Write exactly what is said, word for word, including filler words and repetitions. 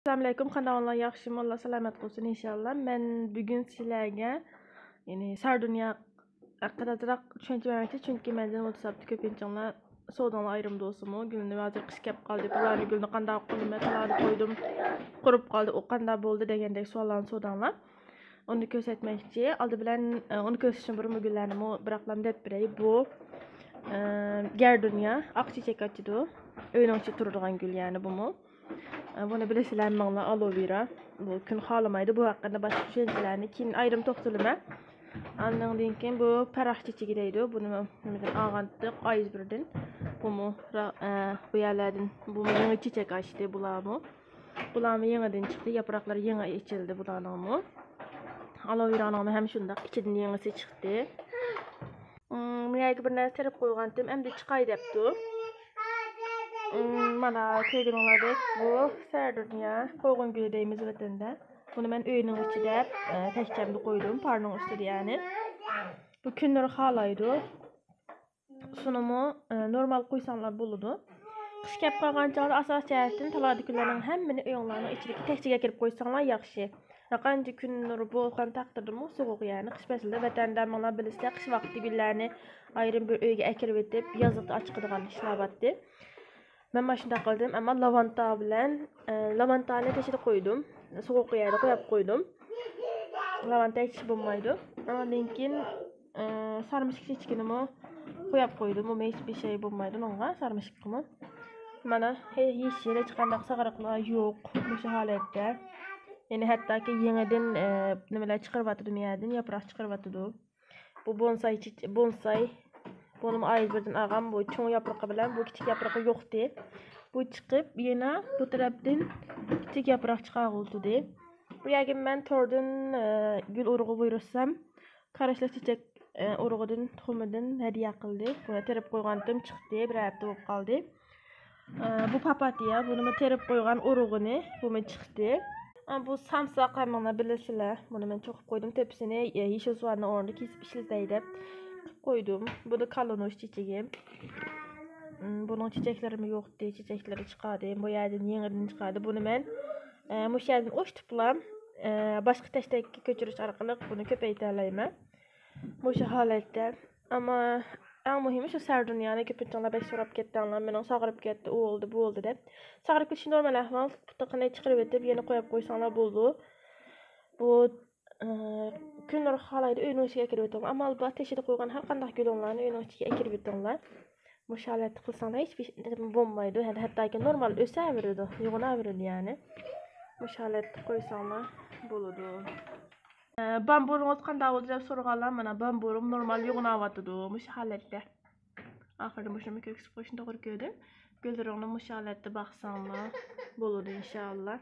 ئەسسالامۇئەلەيكۇم، قانداق ئەھۋالىڭلار، ياخشىمۇ؟ ئاللا سالامەت قىلسۇن ئىنشاللا. مەن بۈگۈن سىلەرگە، يەنى سەردۇنيا ھەققىدە ئازراق چۈشەنچە بەرمەكچى، چۈنكى مەندىن ۋاتساپتا كۆپىنچىڭلار سورىدىڭلار، ئايرىم دوستۇمۇ گۈلنى ھازىر قىش كەپ قالدى، بۇلارنى، گۈلنى قانداق قىلىمەن، تالادا قويدۇم، قۇرۇپ قالدى، ئۇ قانداق بولدى دېگەندەك سوئاللارنى سورىدىڭلار. ئۇنى كۆرسەتمەكچى. ئالدى بىلەن، ئە، ئۇنى كۆرسىتىشتىن بۇرۇن بۇ گۈللەرنىمۇ بىراقلام دەپ بېرەي. بۇ، ئە، گەردۇنيا، ئاق چېچەك ئاچىدۇ. ئۆينىڭ ئىچىدە تۇرىدىغان گۈل، يەنى بۇمۇ. ئە، بۇنى بىلىسىلەر، ھەممىڭلار، ئالوۋېرا. بۇ كۈن خالىمايدۇ. بۇ ھەققىدە باشقا چۈشەنچىلەرنى كېيىن ئايرىم توختىلىمەن. ئاندىن كېيىن بۇ پەرەھ چېچىكى دەيدۇ. بۇنى نېمىدىن ئالغانتۇق؟ ئايزبىردىن. بۇمۇ را-، ئە، بۇ يەرلەردىن، بۇمۇ يېڭى چېچەك ئاچتى، بۇلارمۇ. بۇلارمۇ يېڭىدىن چىقتى، ياپراقلىرى يېڭى ئېچىلدى بۇلارنىڭمۇ. ئالوۋېرانىڭمۇ ھەم شۇنداق، ئىچىدىن يېڭىسى چىقتى. ئىم، بۇ يەرگە بىر نەرسە تېرىپ قويغانتىم، ئەمدى چىقاي دەپتۇ. ئىم، مانا كۆرگىنىڭلاردەك بۇ سەردۇنيا، قوغۇن گۈلى دەيمىز ۋەتەندە. بۇنى مەن ئۆينىڭ ئىچىدە، ئە، تەكچەمدە قويدۇم، پارنىڭ ئۈستىدە يەنى. بۇ كۈن نۇرى خالايدۇ. سۇنىمۇ، ئە، نورمال قويساڭلار بولىدۇ. قىش كەپ قالغان چاغدا ئاساسىي جەھەتتىن تالادىكىلەرنىڭ ھەممىنى ئۆيۈڭلارنىڭ ئىچىدىكى تەكچىگە ئەكىرىپ قويساڭلار ياخشى. ھەرقانچە كۈن نۇرى بولغان تەقدىردىمۇ سوغۇق، يەنى قىش پەسلىدە ۋەتەندە مانا بىلىسىلەر، قىش ۋاقتى گۈللەرنى ئايرىم بىر ئۆيگە ئەكىرىۋېتىپ، يازلىقتا ئاچىقىدىغان ئىشلار بارتى. مەن مانا شۇنداق قىلدىم، ئەمما لاۋانتا بىلەن، ئە، لاۋانتانى تېشىدا قويدۇم. سوغۇق يەردە قويۇپ قويدۇم. لاۋانتا ھېچ بولمايدۇ. ئاندىن كېيىن، ئە، سارمىشىق چېچىكىنىمۇ قويۇپ قويدۇم. بۇمۇ ھېچبىر شەي بولمايدۇ ئۇنىڭغا، سارمىشىققىمۇ. مانا، ھېچ يەردە ھېچقانداق سارىقلار يوق مۇشۇ ھالەتتە. يەنى ھەتتاكى يېڭىدىن، ئە، نېمىلەر چىقىرىۋاتىدۇ، بۇ يەردىن ياپراق چىقىرىۋاتىدۇ. بۇ بونساي چېچ-، بونساي. بۇنىمۇ ئايزبىردىن ئالغان، بۇ چوڭ ياپرىقى بىلەن بۇ كىچىك ياپرىقى يوقتى. بۇ چىقىپ، يەنە بۇ تەرەپتىن كىچىك ياپراق چىقارغىلى تۇردى. بۇ يەرگە مەن توردىن، ئە، گۈل ئۇرۇغى بۇيرۇتسام، كاراشلىق چېچەك، ئە، ئۇرۇغىدىن، تۇخۇمىدىن ھەدىيە قىلدى. بۇنى تېرىپ قويغانتىم، چىقتى، بىر ھەپتە بولۇپ قالدى. ئە، بۇ پاپاتىيە، بۇنىمۇ تېرىپ قويغان ئۇرۇغىنى، بۇمۇ چىقتى. ئە، بۇ سامساق، ھەممىڭلار بىلىسىلەر. بۇنى مەن چوقۇپ قويدۇم تۆپىسىنى، ئە، يېشىل سوئالنىڭ ئورنىدا كېسىپ ئىشلىتەي دەپ قىلىپ قويدۇم. بۇ دا كالونوش چېچىكى. ئىم، بۇنىڭ چېچەكلىرىمۇ يوقتى، چېچەكلىرى چىقاردى. بۇ يەردىن يېڭىدىن چىقاردى. بۇنى مەن، ئە، مۇشۇ يەردىن ئوشتۇپلا، ئە، باشقا تەشتەككە كۆچۈرۈش ئارقىلىق بۇنى كۆپەيتەلەيمەن. مۇشۇ ھالەتتە. ئەمما ئەڭ مۇھىمى شۇ سەردۇنيانى كۆپىنچىڭلار بەك سوراپ كەتتىڭلار، مېنىڭ ساغرىپ كەتتى، ئۇ بولدى، بۇ بولدى دەپ. ساغرىپ كېتىشى نورمال ئەھۋال، پۇتىقىنى چىقىرىۋېتىپ يەنە قويۇپ قويساڭلار بولىدۇ. بۇ، ئى، كۈن نۇرى خالايدۇ، ئۆينىڭ ئىچىگە ئەكىرىۋېتىڭلار. ئامال بار تېشىدا قويغان ھەر قانداق گۈلۈڭلارنى ئۆينىڭ ئىچىگە ئەكىرىۋېتىڭلار. مۇشۇ ھالەتتە قىلساڭلار ھېچبىر نېمە بولمايدۇ، ھەتتاكى نورمال ئۆسەۋېرىدۇ، يوغىناۋېرىدۇ يەنى. مۇشۇ ھالەتتە قويساڭلار بولىدۇ. ئە، بامبۇرىڭىز قانداق بولدى دەپ سورىغانلار، مانا بامبۇرۇم نورمال يوغىناۋاتىدۇ مۇشۇ ھالەتتە. ئاخىرىدا مۇشۇنى كۆرگۈزۈپ قويۇشنى توغرا كۆردۈم. گۈللىرىڭنى مۇشۇ ھالەتتە باقساڭلار بولىدۇ ئىنشاللا.